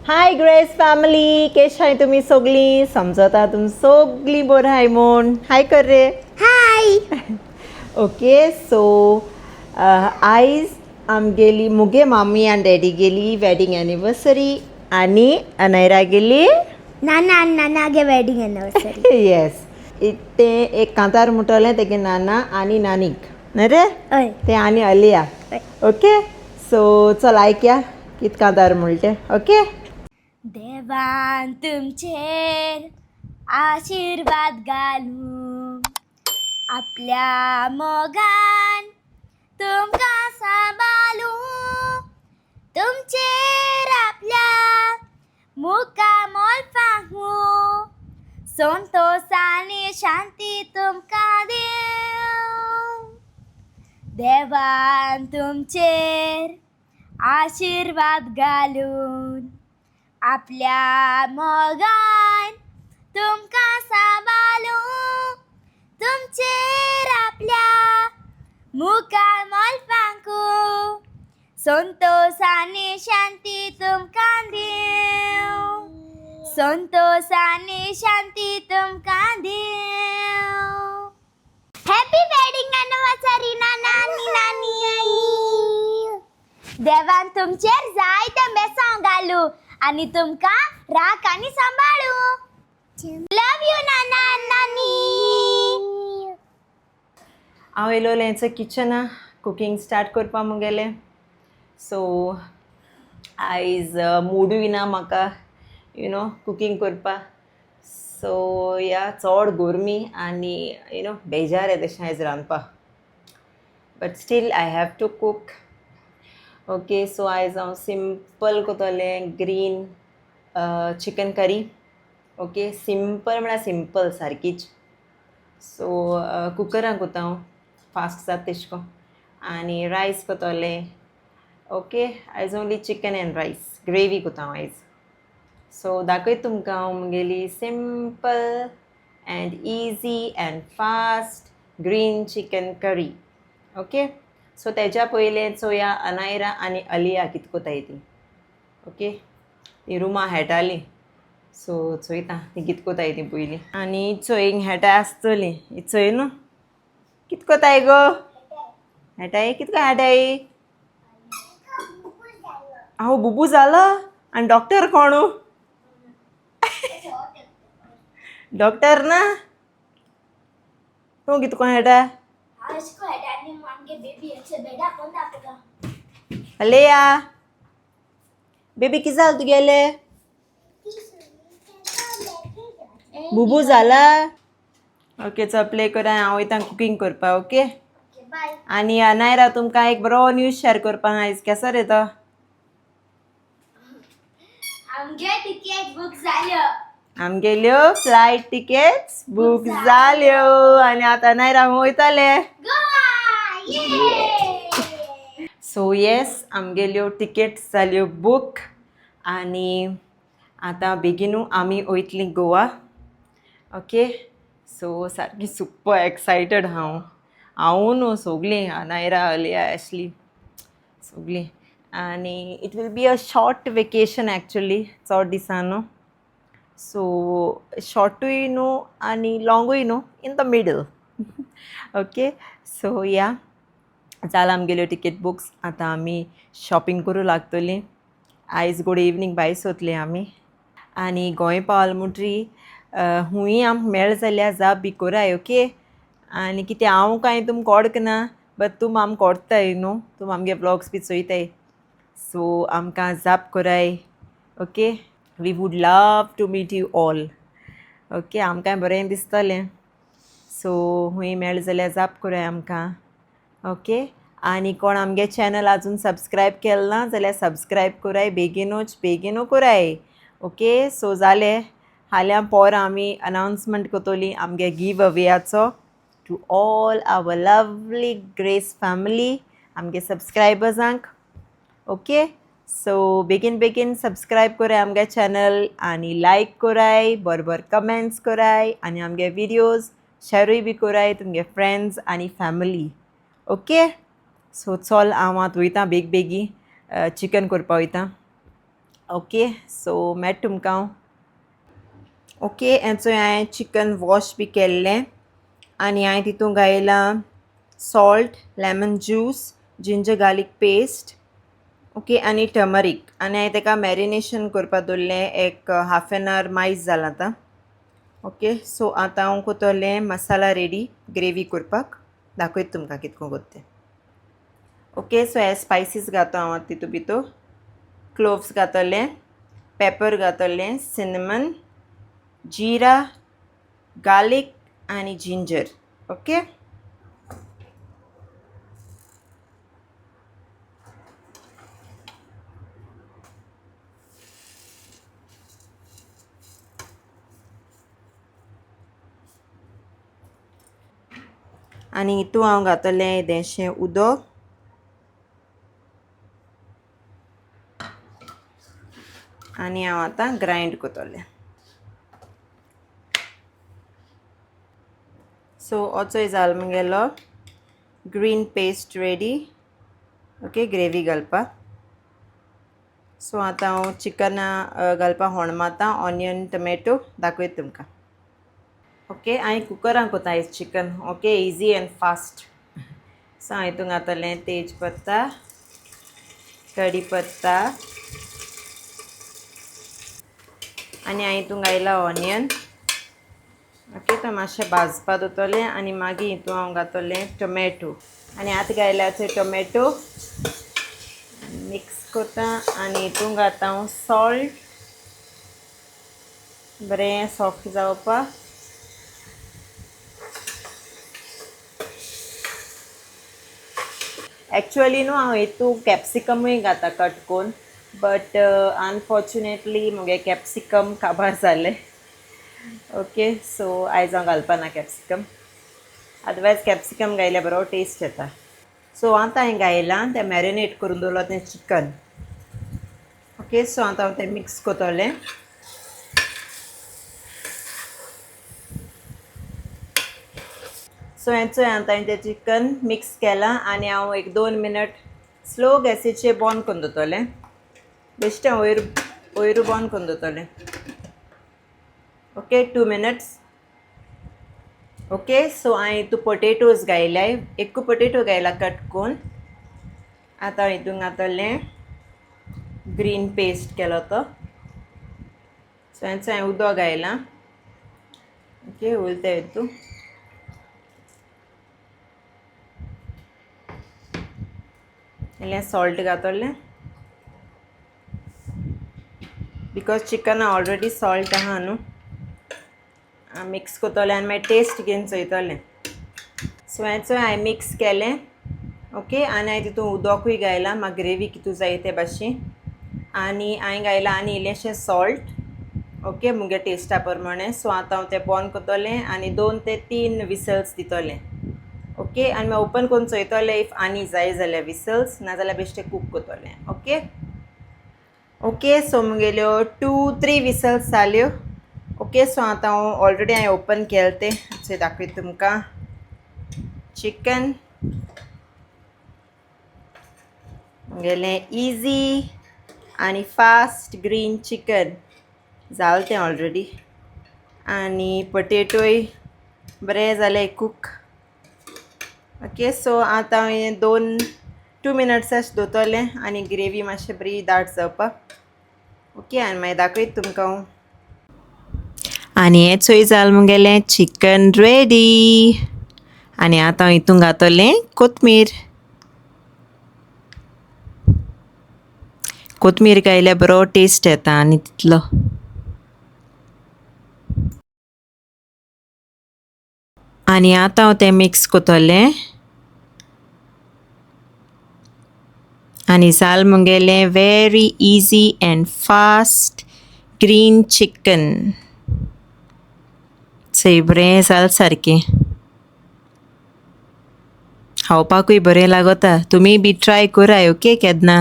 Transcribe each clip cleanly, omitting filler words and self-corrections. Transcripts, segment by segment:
हाय grace family, केश हाय तुमी सगळीं? समजता तुमी सगळीं बरें हाय म्हूण. हाय कर रे. हाय. ओके, सो आयज आमगेली, मुगे मामी आनी डॅडी गेली वेडिंग एनिवर्सरी आनी अनयरा गेली नाना आनी नानागे वेडिंग एनिवर्सरी. येस, तें एक कांतार म्हणटलें तेगे नाना आनी नानीक, न्हय रे? हय. तें आनी अलिया. हय. ओके, सो चल आयकया कित कांतार म्हणटा तें. ओके. देवान तुमचेर आशिर्वाद घालूं, आपल्या मोगान तुमकां सांबाळूं, तुमचेर आपल्या मुखामळ फाहूं, संतोष आनी शांती तुमकां दिवं. देवान तुमचेर आशिर्वाद घालून आपल्या मोगान तुमकां सांबाळूं, तुमचेर आपल्या मुखामळ फांकूं, संतोष आनी शांती तुमकां दिवं, संतोष आनी शांती तुमकां दिवं. हॅपी वेडिंग एनिवर्सरी नाना आनी नानी. देवान तुमचेर जायते बेसांव घालूं आनी तुमकां राख आनी सांबाळूं. लव you नाना आनी नानी. हांव येयलोलें किचना, कुकींग स्टार्ट करपा मुगेलें. सो आयज मुडूय ना म्हाका कुकींग करपा. सो या, चड गरमी आनी बेजार येता तशें आयज रांदपा, but still I have to cook. Okay, so आयज हांव सिंपल करतलें green chicken curry. Okay, simple म्हळ्यार सिंपल सारकीच. सो कुकरान कोता हांव, फास्ट जाता तेश कोन. आनी रायस कोतोलें. ओके, आयज only chicken and rice gravy कोता हांव आयज. सो दाखयता तुमकां हांव मुगेली simple and easy and fast green chicken curry. Okay, so तेज्या पयलें चोया अनायरा आनी अलिया कित कोताय ती. ओके, ती रुमा हेटाली, सो चोयता ती कित कोताय ती पयलीं. आनी चोय, हेटा आसतली. चोय न्हू, कित कोताय गो? हेटाय? कित हेटाय? हांव बुबू जाला. आनी डॉक्टर कोणू? डॉक्टर ना तूं? कित कोण हेटा? बेबी बेडा कोण दाखयता? अलेया बेबी, कितें जालें तुगेलें? बुबू जाला. ओके, चल प्ले करा. हांव वयता कुकींग करपाक. ओके. बाय. आनी अनायरा, तुमकां एक बरो न्यूज शेअर करपाक आयज. केसो रे तो? आमगे तिकेट बुक जाल्यो. आमगेल्यो फ्लायट टिकेट्स बूक जाल्यो आनी आतां अनायरा वयतले गोवा! ये! सो येस, आमगेल्यो टिकेट्स जाल्यो बूक आनी आतां बेगीनू आमी वयतलीं गोवा. ओके, सो सारकी सुपर एक्सायटेड हांव. हांव न्हू, सोगलीं, अनायरा, अलिया, एशली, सगलीं. आनी it will be a short vacation actually, चड दिसां न्हू. सो शॉर्टूय न्हू आनी लॉंगूय न्हू, in the middle. Okay, so yeah, जालां आमगेल्यो टिकेट बुक्स. आतां आमी शॉपिंग करूं लागतलीं. आयज गुड इवनींग भायर सोदली आमी आनी गोंय पावल म्हणटरी हुंय आमकां मेळ जाल्यार जाप बी कोराय. ओके, आनी कितें हांव कांय तुमकां वळखना, बट तुम आमकां वळखताय न्हू, तुम आमगे व्लॉग्स बी चोयताय. सो आमकां जाप कोराय. Okay, we would love to meet you all. Okay, आमकांय बरें दिसतलें. सो हुंय मेळ जाल्यार जाप कोराय आमकां. ओके, आनी कोण आमगे चॅनल आजून सबस्क्रायब केलें ना जाल्यार सबस्क्रायब कोराय, बेगीनूच बेगीनू कोराय. ओके, सो जालें. फाल्यां पोरां आमी अनावन्समेंट करतली आमगे give अवेयाचो to all our lovely Grace family, आमगे सबस्क्रायबर्सांक. ओके, सो बेगीन बेगीन सबस्क्रायब कोराय आमगे चॅनल आनी लायक कोराय, बरें बरें कमेंट्स कोराय आनी आमगे विडियोज शेरूय बी कोराय तुमगे फ्रेंड्स आनी फॅमिली. ओके, सो चल, हांव आतां वयता, बेग बेगी चिकन करपा वयता. ओके सो मेळटा तुमकां हांव. ओके, हेचो हांवें चिकन वॉश बी केल्लें आनी हांवें तितून घायलां salt, lemon juice, ginger garlic paste, okay, आनी टर्मरीक. आनी हांवें ताका मॅरिनेशन करपाक दवरलें एक हाफ एन our मायज जालां आतां. ओके, सो आतां हांव कोत्तोलें मसाला रेडी ग्रेवी करपाक. दाखयता तुमकां कितको कोत्ता तें. ओके, सो हे स्पायसीस घातो हांव आतां तितू भितूर. क्लोव्स घातोलें, पेपर घातोलें, सिनमन, जिरा, गार्लीक आनी जिंजर. ओके, आनी हितू हांव घातलें येदेंशें उदक. आनी हांव आतां ग्रायंड करतलें. सो ओचोय जालो मुगेलो green paste ready. Okay, gravy घालपाक. सो आतां हांव चिकना घालपाक होण मारता, ऑनियन टोमॅटो दाखयता तुमकां. ओके, हांवें कुकरान कोत्ता आयज chicken. Okay, easy and fast. So हांवें हितून घातलें तेज पत्ता, कडी पत्ता आनी हांवें हितून घायला ऑनियन. ओके, तो मातशें भाजपा दवरतलें आनी मागीर हितून हांव घातलें टोमॅटो. आनी आतां घायला ते टोमॅटो मिक्स करता आनी हितून घाता हांव सॉल्ट, बरें सॉफ्ट जावपाक. एक्चुअली न्हू हांव हितू कॅप्सिकमूय घाता कट करून, बट अनफॉर्चुनेटली मुगे कॅप्सिकम काबार जालें. ओके, सो आयज हांव घालपा ना कॅप्सिकम, अदरवायज कॅप्सिकम घायल्यार बरो टेस्ट येता. सो आतां हांवें घायलां तें मॅरिनेट करून दवरलां तें चिकन. ओके, सो आतां हांव तें मिक्स करतलें. सो हें चोय आतां हांवें तें चिकन मिक्स केलां आनी हांव एक 2 मिनट स्लो गॅसीचेर बंद करून दवरतलें. बेश्टें वयर वयर बंद करून दवरतलें. Okay, 2 minutes. ओके, सो हांवें हितून पोटेटोज घायल्याय, एकू पोटेटो घायला कट करून. आतां हांव हितून घातलें ग्रीन पेस्ट केलो तो. सो हेंचो हांवें उदक घायलां. ओके, उलता हितून. इल्लें सॉल्ट घातलें because चिकना ऑलरेडी सॉल्ट आहा न्हू. मिक्स करतलें आनी मागीर टेस्ट घेवन चोयतलें. सो हें चोय हांवें मिक्स केलें. ओके, आनी हांवें तितून उदकूय घायलां, म्हाका ग्रेवी कितू जाय ते भाशेन. आनी हांवें घायलां आनी इल्लेंशें सॉल्ट. ओके, मुगे टेस्टा प्रमाणें. सो आतां हांव तें बंद करतलें आनी 2 ते 3 विसल्स दितलें. ओके, आनी मागीर ओपन करून चोयतलें if आनी जाय जाल्यार विसल्स, नाजाल्यार बेश्टें कूक करतलें. ओके, ओके, सो मुगेल्यो 2-3 विसल्स जाल्यो. ओके, सो आतां हांव ऑलरेडी हांवें ओपन केलें तें चोय दाखयता तुमकां चिकन मुगेलें इजी आनी फास्ट ग्रीन चिकन जालें तें ऑलरेडी. आनी पोटेटोय बरें जालें कूक. ओके, सो आतां हांवें 2 मिनट्स दवरतलें आनी ग्रेवी मातशें बरी दाट जावपाक. ओके, आनी मागीर दाखयता तुमकां हांव. आनी हें चोय जालें मुगेलें चिकन रेडी. आनी आतां हांव हितून घातलें कोथमीर. कोथमीर घायल्यार बरो टेस्ट येता आनी तितलो. आनी आतां हांव तें मिक्स करतलें. आनी जालें मुगेलें very easy and fast green chicken. चोय बरें जालें सारकें, खावपाकूय बरें लागता. तुमी बी ट्राय कराय. ओके, केन्ना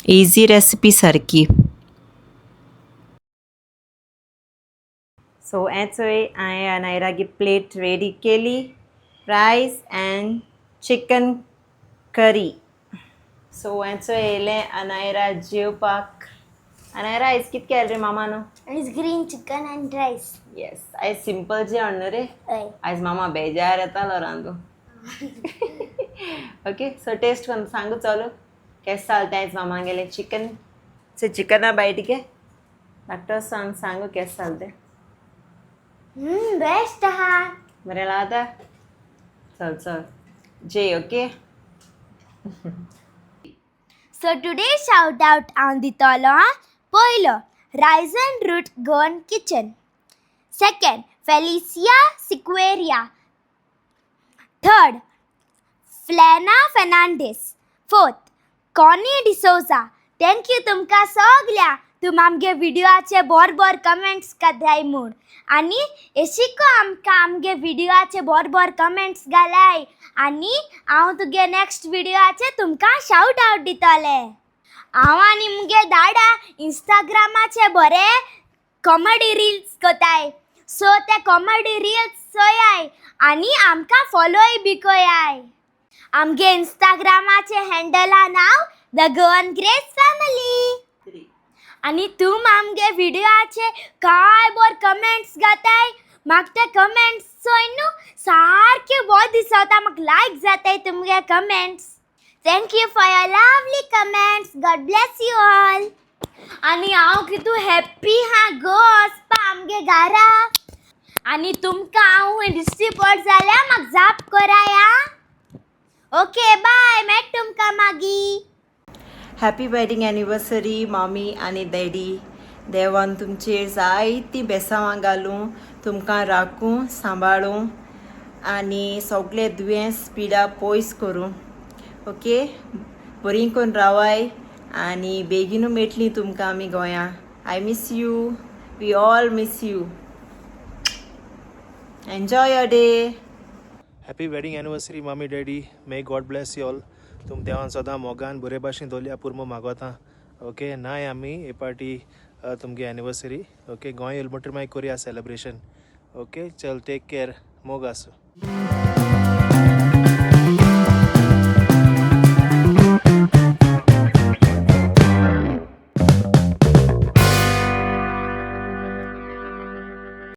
इजी रेसिपी सारकी. सो हें चोय हांवें अनायरागी प्लेट रेडी केली, rice and chicken curry. So हेंचो येयलें अनायरा जेवपाक. अनायरा आयज कित केलें रे मामान? It's green chicken and rice. Yes, आयज सिंपल जेवण न्हू रे. हय. आयज मामा बेजार येतालो रांदू. ओके, सो टेस्ट करून सांगू चालू केस जालें तें आयज मामागेलें चिकन. सो चिकना बायट घे, धाकटो सांग सांगू केस जालें तें. बेस्ट आहा. बरें लागता. चल चल जे. Okay. So today shout out हांव दितलो. पयलो Ryzen root Goan kitchen, second Felicia Sequeira, third Flana Fernandes, fourth Connie D'Souza. Thank you तुमकां सगल्या, तुम आमगे व्हिडियोचे बोर बोर कमेंट्स घालाय म्हूण. आनी एशिको आमकां आमगे व्हिडियोचे बोर बोर कमेंट्स घालाय आनी हांव तुगे नेक्स्ट व्हिडियोचे तुमकां शावट आवट दितलें. हांव आनी मुगे दाडा इंस्टाग्रामाचे बरे कॉमेडी रिल्स कोताय, सो ते कॉमेडी रिल्स चोयाय आनी आमकां फॉलोय बी कोयाय. आमगे इंस्टाग्रामाचे हँडला नांव the Goan grace family. आनी तूं आमगे व्हिडियोचे काय बोर कमेंट्स घाताय, म्हाका ते कमेंट्स चोय न्हू सारके बोर दिसता, म्हाका लायक जाताय तुमगे comments. Thank you for your lovely comments. God bless you all. आनी हांव कितू हॅप्पी हा गो वचपा आमगे घरा. आनी तुमकां हांव दिश्टी पड जाल्यार म्हाका जाप कराय आं. ओके बाय, मेळटा तुमकां मागीर. हॅपी वेडिंग एनिवर्सरी मामी आनी डॅडी. देवान तुमचेर जायतीं बेसांवां घालूं, तुमकां राखूं सांबाळूं आनी सगळे दुयेंस पिडा पयस करूं. ओके, बरीं करून रावाय आनी बेगीनू मेळटलीं तुमकां आमी गोंया. I miss you, we all miss you. Enjoy your day. Happy wedding anniversary mummy daddy, may God bless you all. तुम देवान सदां मोगान बरे भाशेन दवरल्या पुरो मागोता. ओके, नाय आमी हे पार्टी तुमगे एनिवर्सरी. ओके, गोंय येयल म्हणटकीर मागीर करुया सेलिब्रेशन. ओके, चल, टेक केअर, मोग आसूं.